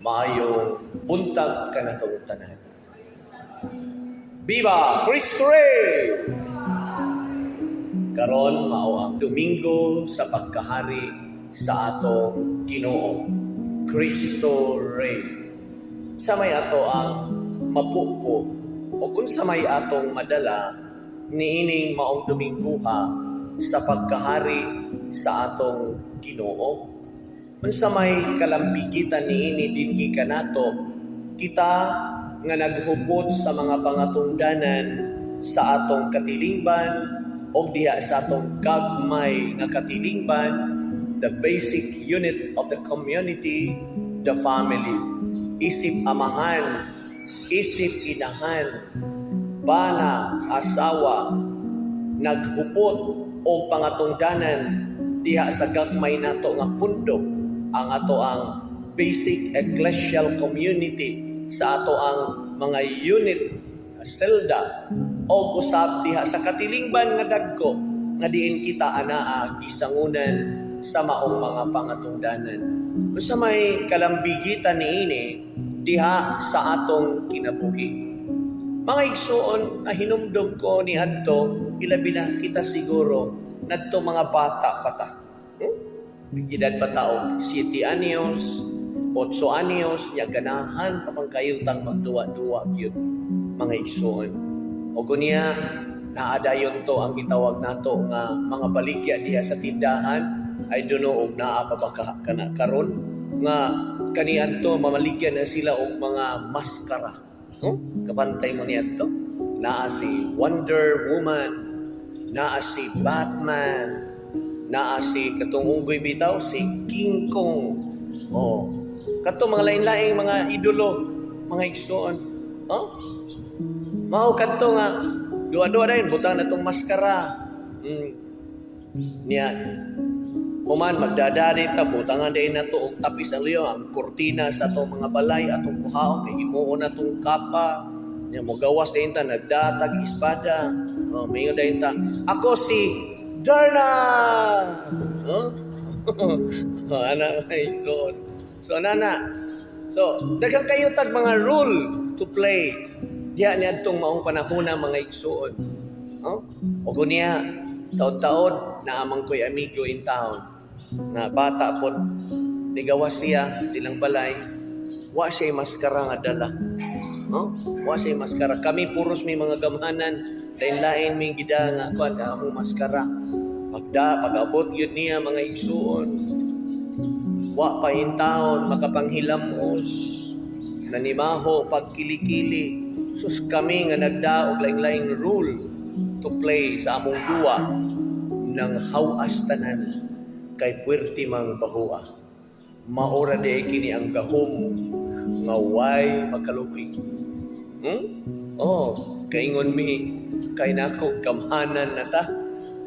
Maayong buntag kanatong tanan. Viva Cristo Rey! Karon mao ang Domingo sa pagkahari sa atong Ginoo, Cristo Rey. Sa may ato ang mapupo o kung sa may atong madala niining maong Domingguha sa pagkahari sa atong Ginoo. Unsa may kalambigitan niini dinhi kanato, kita nga naghupot sa mga pangatungdanan sa atong katilingban o diha sa atong gagmay nga katilingban, the basic unit of the community, the family. Isip amahan, isip inahan, bana, asawa, naghupot o pangatungdanan diha sa gagmay nato nga pundo, ang ato ang basic ecclesial community sa ato ang mga unit, selda o usab diha sa katilingban nga dagko nga diin kita anaa gisangunan sa maong mga pangatungdanan. Unsa may kalambigitan niini diha sa atong kinabuhi? Mga igsuon, nahinumdom ko ni adto, ilabi na kita siguro nadto mga bata pa ta. Edad pa ta og 7 anyos, 8 anyos, nya ganahan pa man kayo tang magduwa-duwa gyud, mga igsuon. O kunya, naa dayon to ang gitawag nato nga mga baligya diha sa tindahan. I don't know og naa pa ba kana karon nga kaniadto mamaligya na sila og mga maskara. No? Kabantay mo niadto. Naa si Wonder Woman, naa si Batman, naa si katong unggoy bitaw, si King Kong. Oh. Kato mga lain-laing mga idolo, mga igsoon. Oh? Mao kadto nga duwa-duwa dayon, butang na tong maskara. Niya human magdadari ta, butangan din nato og tapis ang liyo, ang kurtina sa atong mga balay atong kuhaon kay himuon na tong kapa. Nya mogawas din ta, nagdatag espada. Oh, mingon dayon ta, "Ako si Darna." Huh? Ana, mga igsoon. So nana. So daghan kayo tag mga role to play diha niadtong maong panahona, mga igsoon. Oh? O kunya taod-taod naa man ko'y amigo in town na bata pod, nigawas siya silang balay, wa siya maskara nga dala. No? Wa siya maskara. Kami puros may mga gamhanan, lain-lain may gida nga kuan among maskara. Pagda pag-abot yun niya, mga igsuon, wa pa in taon makapanghilamos, nanimaho pagkilikili. Sus, kami nga nagdaog laing-laing role to play sa among duwa ng hawas tanan kay puwerte mang bahua. Maora di kini ang gahom nga way makalupig. Oh, kaingon mi kay nako gamhanan na ta.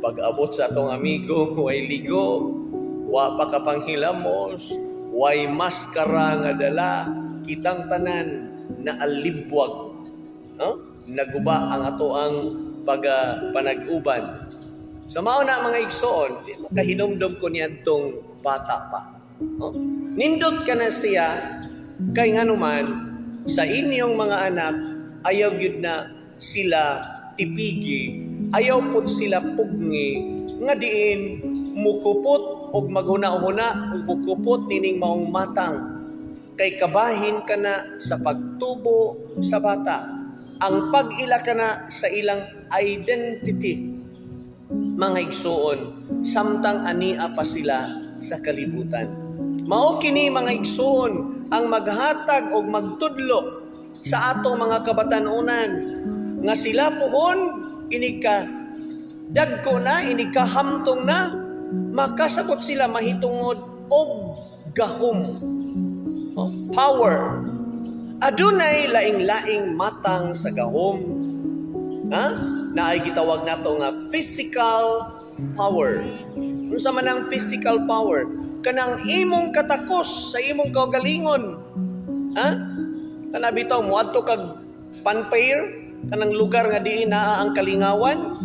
Pag abot sa atong amigo, way ligo, wa pa kapanghilamos, way maskara nga dala, kitang tanan na alibwag. No? Naguba ang ato ang pag panag-uban. So mao na, mga igsoon, makahinumdom ko niadtong bata pa. No? Nindot ka na siya kay nganuman sa inyong mga anak ayaw gyud na sila tipigi, ayaw pud sila pugngi nga diin mukupot og maghuna-huna ug mukupot nining maong matang kay kabahin ka na sa pagtubo sa bata. Ang pag-ila ka na sa ilang identity, mga igsuon, samtang ania pa sila sa kalibutan. Mao kini, mga igsuon, ang maghatag og magtudlo sa atong mga kabatanunan nga sila puhon inig ka dagko na, inig ka hamtong na, makasabot sila mahitungod og gahom. Oh, power. Adunay laing-laing matang sa gahom. Ha? Na ay gitawag nato nga physical power. Unsa man ang physical power? Kanang imong katakos sa imong kaugalingon. Ha? Kana bitaw moadto kag funfair, kanang lugar nga diin naa ang kalingawan.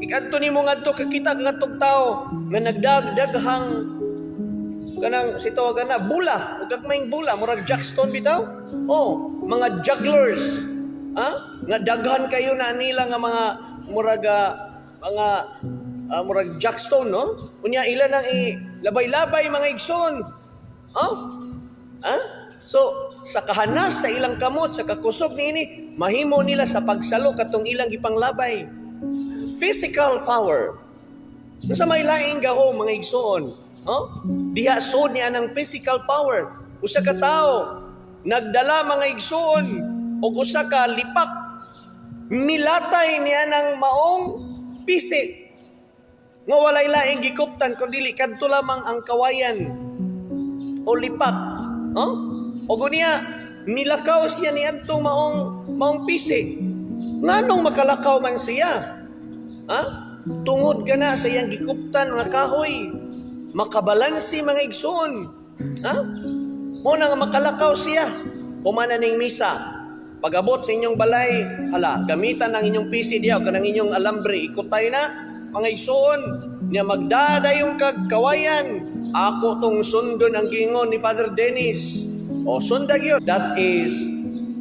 Ikadto nimo ngadto, kakita ka ngadtong tao nga nagdagdaghang Kanang si tawag na bula, ug gagmayng bula, murag jackstone bitaw. Oh, mga jugglers. Ha? Nga daghan kayo na nila nga mga murag mga murag jackstone, no? Unya ila nang i labay-labay, mga igsoon. Oh? Ha? So, sa kahanas sa ilang kamot, sa kakusog niini, mahimo nila sa pagsalo katong ilang gipanglabay. Physical power. Sa may laing gahom, mga igsoon, oh? Diha sud niya ng physical power. Usa ka tawo nagdala, mga igsoon, og usa ka lipak, milatay niya ng maong pisi nga walay laing gikuptan kun dili kadto lamang ang kawayan o lipak. Oh? O niya, nilakaw siya ni adtong maong pisi. Nganong makalakaw man siya? Ha? Tungod ka na sa iyang gikuptan nga kahoy. Makabalansi, mga igsoon. Ha? Mo na nga makalakaw siya. Kumana ning misa. Pag-abot sa inyong balay, hala, gamitan ang inyong pisi diha o kanang inyong alambre, ikutay na, mga igsoon, niya magdadayong kag kawayan. Ako tong sundon ang gingon ni Father Dennis. O sundag yun. That is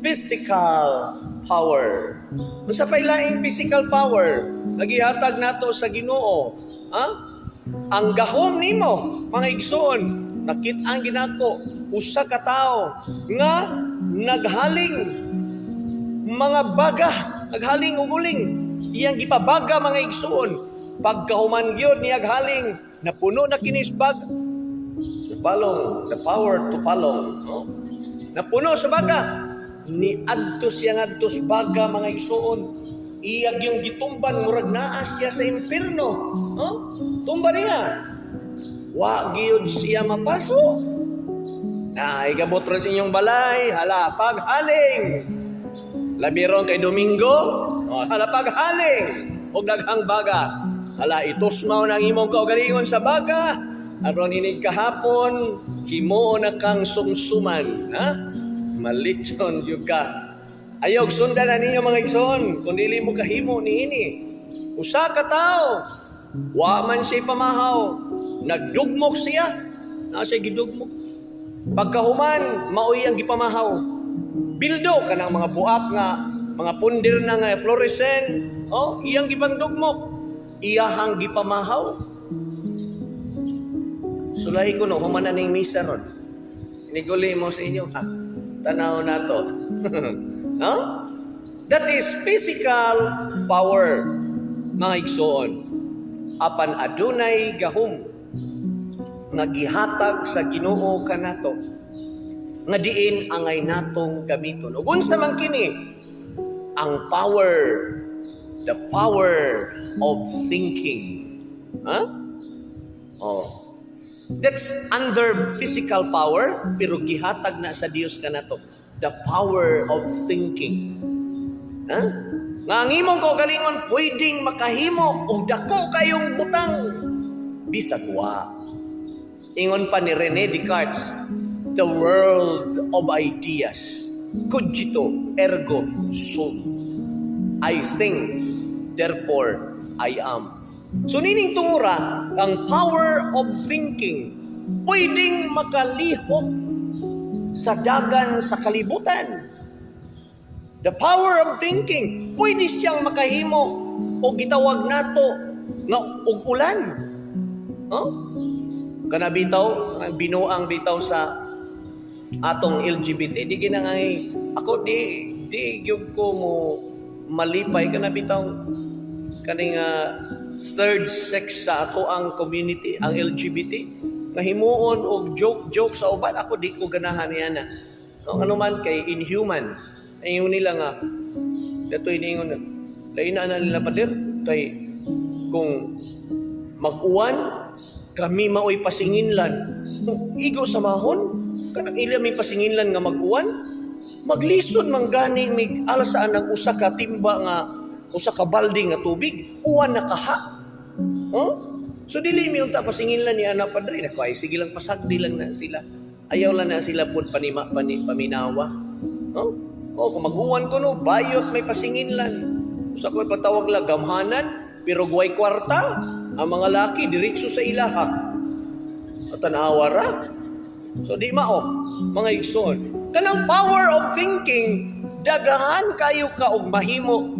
physical power. Unsa pay laing physical power? Nagihatag nato sa Ginoo. Ha? Ang gahom nimo, mga igsoon, nakit-an ginako usa ka tawo nga naghaling mga baga, naghaling og uling. Iyang gipabaga, mga igsoon. Pagkahuman gyud niya haling, napuno na kinis bag. The palong, the power to palong. No? Napuno sa baga. Ni adto siya ngadto sa baga, mga igsoon. Iyag yung gitumban, murag naa siya sa impierno. No? Tumba niya. Wa gyud siya mapaso. Na igabot ron sa inyong balay, hala paghaling. Labi ron kay Domingo, oh, hala paghaling og daghang baga. Hala itusmaw ng imong kaugalingon sa baga. Aron inig kahapon, himuon na kang sumsuman, ha? Malitson gyud ka. Ayog sundan na ninyo, mga igsoon, kung dili mo kahimo niini. Usa ka tawo, wa man siya pamahaw, nagdugmok siya. Na siya gidugmok. Pagkahuman, maoy ang gipamahaw. Bildo kanang mga buak nga mga pundir na nga fluorescent, oh, iyang gipangdugmok. Iyahang gipamahaw. Sulay ko no, human na ning misa ron. Iniguli mo sa inyo, ha? Tanaw na to. No? That is physical power, mga igsoon. Apan adunay gahom nga gihatag sa Ginoo kanato nga diin angay natong gamiton. Ug unsa man kini? Ang power, the power of thinking. Ha? Oh. That's under physical power, pero gihatag na sa Dios kanato. The power of thinking. Ha? Nga ang imong kaugalingon pwedeng makahimo og dako kayong butang bisag wa. Ingon pa ni Rene Descartes, "The world of ideas. Cogito ergo sum." I think, therefore I am. So nining tungura, ang power of thinking, pwedeng makalihok sa dagan sa kalibutan. The power of thinking, pwede siyang makahimo o gitawag nato nga og ulan. Oh? Kana bitaw, ang binuang bitaw sa atong LGBT, di ginangay ako di gyud ko mo malipay kana bitaw kaning third sex sa ato ang community, ang LGBT nga himuon og joke joke sa uban. Ako di ko ganahan niya na, no, ano man kay inhuman. Ingon nila nga datoy niingon lain na nila, pader, kay kung mag-uwan kami maoy pasinginlan. Igo sa mahon kanang ila may pasinginlan nga mag-uwan, maglisod man gani mig alasaan ng usa ka timba nga usa ka balde nga tubig, uwan na kaha. Oh? So dili mi unta pasinginlan ni ana, padre. Nako, ay sige lang, pasagdi lang na sila. Ayaw lang na sila pud panima pani paminawa. Oh? Oh, kung mag-uwan ko no, bayot may pasinginlan. Usa ko patawag la gamhanan, pero guway kwarta. Ang mga laki diretso sa ilaha. Tanawa ra. So di mao, mga igsoon. Kanang power of thinking, daghan kayo ka og mahimo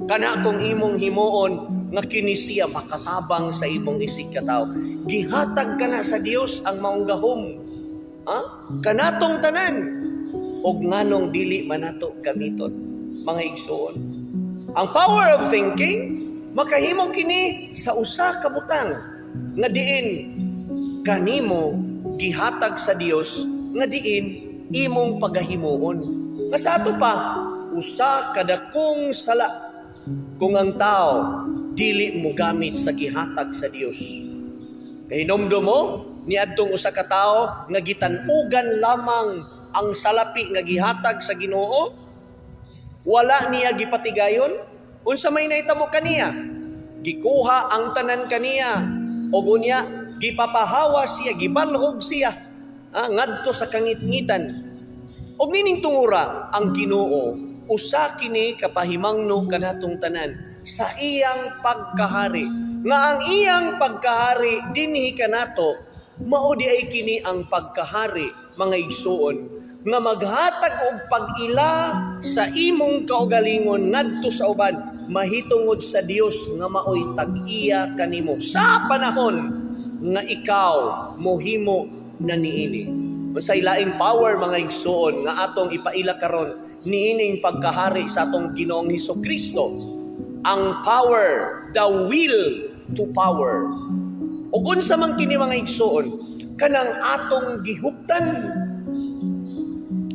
kana kung imong himuon nga kini siya makatabang sa imong isig katawo. Gihatag kana sa Dios ang maong gahom. Ha? Kanatong tanan og nganong dili man nato gamiton, mga igsoon? Ang power of thinking makahimo kini sa usa ka butang nga diin kanimo gihatag sa Dios nga diin imong pagahimuon. Nga sa ato pa, usa ka dakong sala kung ang tao dili mo gamit sa gihatag sa Dios. Kahinomdom mo niadtong usa ka tawo nga gitan-ugan lamang ang salapi nga gihatag sa Ginoo, wala niya gipatigayon. Unsa may nahitabo kaniya? Gikuha ang tanan kaniya ug unya gipapahawa siya, gibalhog siya ngadto sa kangitngitan. Og nining tungura, ang Ginoo usa kini kapahimangno kanatong tanan sa iyang pagkahari, nga ang iyang pagkahari dinhi kanato mao di ay kini ang pagkahari, mga igsuon, nga maghatag og pag-ila sa imong kaugalingon ngadto sa uban mahitungod sa Dios nga maoy tag-iya kanimo sa panahon nga ikaw mohimo na niini. Unsay laing power, mga igsuon, nga atong ipaila karon niining pagkahari sa atong Ginoong Hesus Kristo? Ang power, the will to power. Ug unsa man kini, mga igsuon? Kanang atong gihuptan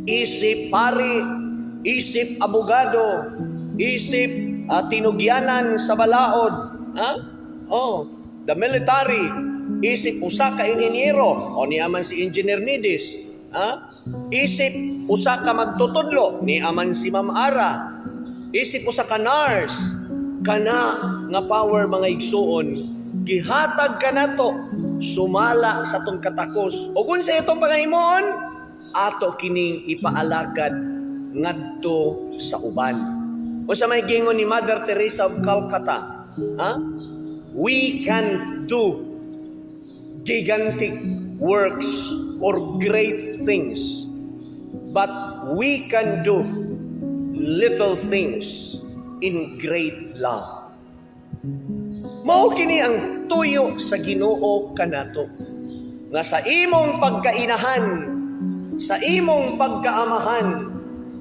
isip pari, isip abogado, isip tinugyanan sa balaod, ha? Oh, the military, isip usa ka inhinyero, o niaman si Engineer Nidis, ha? Isip usa ka magtutudlo, niaman si Ma'am Ara, isip usa ka nurse, kana nga power, mga igsuon, gihatag kanato sumala sa atong katakos. Ug unsa itong pangahimuon? Ato kining ipaalagad ngadto sa uban. Unsa may giingon ni Mother Teresa of Calcutta? Ha? "We can do gigantic works or great things, but we can do little things in great love." Mao kini ang tuyo sa Ginoo kanato nga sa imong pagkainahan, sa imong pagkaamahan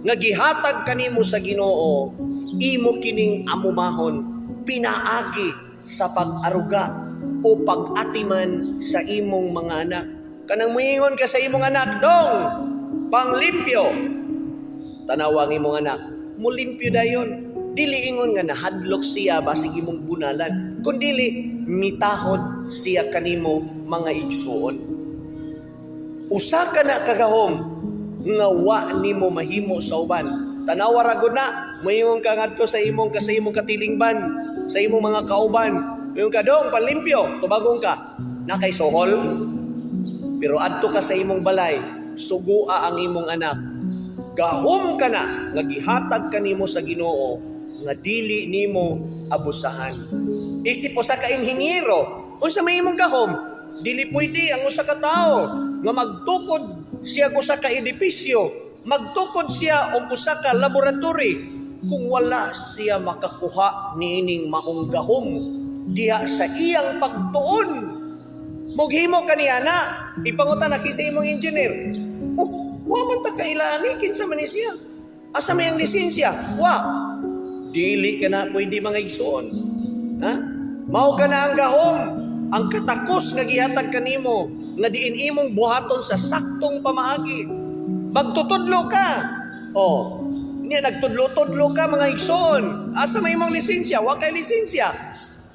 nga gihatag kanimo sa Ginoo, imo kining amumahon pinaagi sa pag-aruga o pag-atiman sa imong mga anak. Kanang muingon ka sa imong anak, "Dong, panglimpyo." Tanawa ang imong anak, mulimpyo dayon. Dili ingon nga nahadlok siya basig imong bunalan, kundili mitahod siya kanimo, mga igsuon. Usa ka na kagahom nga wa nimo mahimo sa uban. Tanawa ra gud na, moingon ka ngadto sa imong katilingban, sa imong mga kauban. Moingon ka, "Dong, panlimpyo," tubagon ka, "Na kay suhol?" Pero adto ka sa imong balay, sugua ang imong anak. Gahom ka na nga gihatag kanimo sa Ginoo nga dili nimo abusahan. Isip usa ka inhinyero, unsa may imong gahom? Dili pwede ang usa ka tawo nga magtukod siya og usa ka edipisyo, magtukod siya og usa ka laboratory kung wala siya makakuha niining maong gahom diha sa iyang pagtuon. Mughimo kaniya na, ipangutana kinsa imong engineer. "Oh, wa man ta kaila ani, kinsa man ni siya? Asa may ang lisensya? Wa." Dili ka na pwede, mga igsoon. Ha? Mao ka na ang gahom, ang katakos nga gihatag kanimo nga diin imong buhaton sa saktong pamaagi. Magtutudlo ka. Oh, niya nagtudlo-tudlo ka, mga igsoon. Asa may imong lisensya? Wa kay lisensya.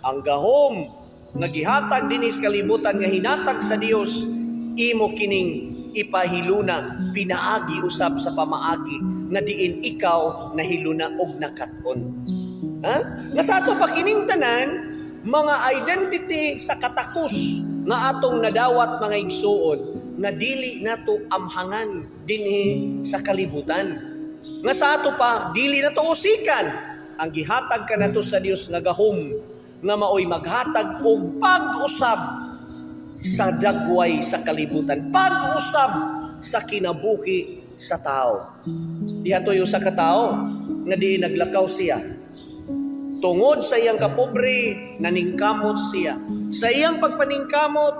Ang gahom nga gihatag dinhi sa kalibutan nga hinatag sa Dios, imo kining ipahiluna pinaagi usab sa pamaagi nga diin ikaw nahiluna og nakat-on. Ha? Nga sa ato pa kining tanan mga identity sa katakos nga atong nadawat, mga igsuon, nga dili nato amhangan dinhi sa kalibutan. Nga sa ato pa dili nato usikan ang gihatag kanato sa Dios nga gahom nga maoy maghatag og pag-usab sa dagway sa kalibutan, pag-usab sa kinabuhi sa tao. Diha to'y usa ka tawo nga di naglakaw siya. Tungod sa iyang kapobre, naningkamot siya. Sa iyang pagpaningkamot,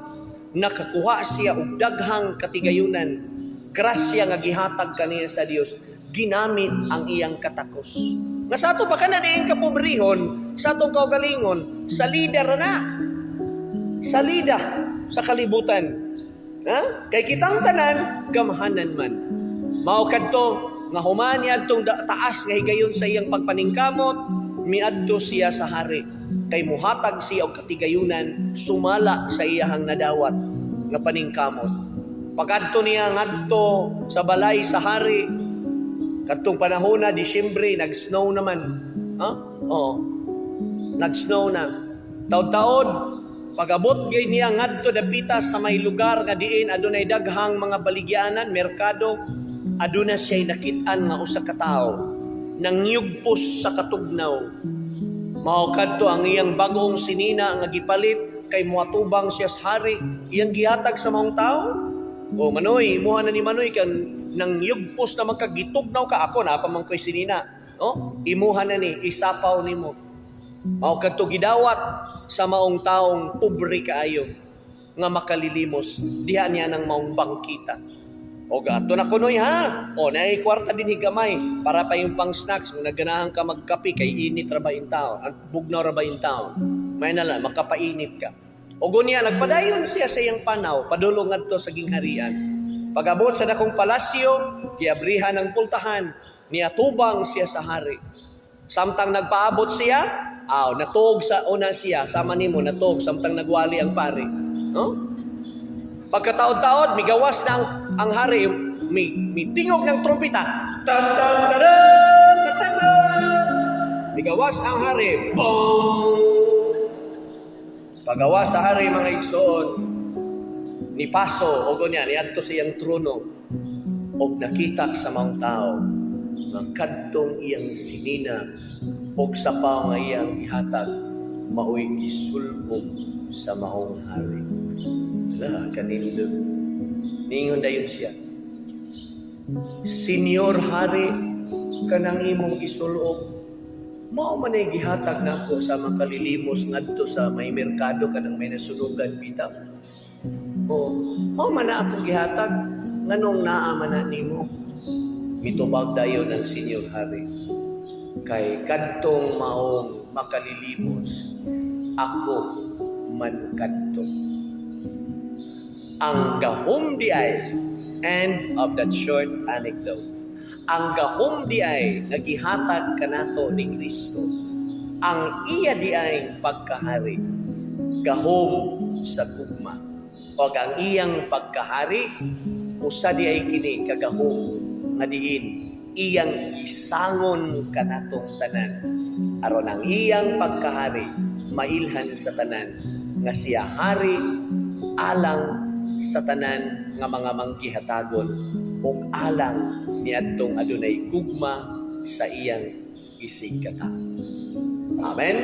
nakakuha siya og daghang katigayunan. Grasya nga gihatag kaniya sa Dios, ginamit ang iyang katakos. Nga sa ato pa kana diing kapobrehon, sa atong kaugalingon, salida ra na. Salida sa kalibutan. Ha? Kay kitang tanan, gamhanan man. Mao kadto nga human niadtong taas nga higayon sa iyang pagpaningkamot, miadto siya sa hari. Kay muhatag siya og katigayunan sumala sa iyahang nadawat nga paningkamot. Pag-adto niya ngadto sa balay sa hari, kadtong panahon na Disyembre, nag-snow naman. Ha? Oo. Nag-snow na. Taod-taod, pag-abot gay niya ngadto dapita sa may lugar nga diin adunay daghang mga baligyanan, merkado, aduna siya'y nakit-an nga usa ka tawo nangyugpos sa katugnaw. Mao kadto ang iyang bag-ong sinina nga gipalit kay moatubang siya sa hari, iyang gihatag sa maong tao. O Manoy, imuha na ni Manoy kan nangyugpos na man ka, gitugnaw ka, ako na pa man ko'y sinina. No? Imuha na ni, isapaw nimo. Mao kadto gidawat sa maong taong pobre kaayo nga makalilimos diha niya nang maong bangkita. O gato na kunoy ha. O naay kwarta din gamay para pa yung pang snacks kung naganahan ka magkape kay init ra ba yung tao, ang bugnaw ra ba yung tao. May na lang makapainit ka. O gunya nagpadayon siya sa iyang panaw padulong ngadto sa gingharian. Pag-abot sa dakong palasyo, giabrihan ang pultahan, niatubang siya sa hari. Samtang nagpaabot siya, aw, natuog sa una siya, sama nimo natuog samtang nagwali ang pari. No? Pagkataod-taod, migawas na ang hari, mi tingog ng trumpita. Tan tan taran, tan, tan, tan. Migawas ang hari. Bong! Pagawas sa hari, mga igsoon, ni paso o gunya niadto sa iyang trono og nakita sa maong tao nga kadtong iyang sinina og sapaw nga iyang gihatag maoy gisulbong sa maong hari. Ala, kanindot. Ningon dayon siya, "Senyor Hari, kanang imong gisulob, mao man ay gihatag nako sa makalilimos ngadto sa may merkado, kanang may nasunugan bitaw. O, mao man na akong gihatag, nganong naa man na nimo?" Mitubag dayon ng senyor hari, "Kay kadtong maong makalilimos, ako man kadto." Ang gahom di ay, end of that short anecdote. Ang gahom di ay nga gihatag kanato ni Kristo. Ang iya di ay pagkahari, gahom sa gugma. Og ang iyang pagkahari, usa di ay kini kagahom nga diin iyang gisangon kanatong tanan. Aron ang iyang pagkahari mailhan sa tanan nga siya hari alang sa tanan nga mga manggihatagon ug alang niadtong adunay gugma sa iyang isigkatawo. Amen.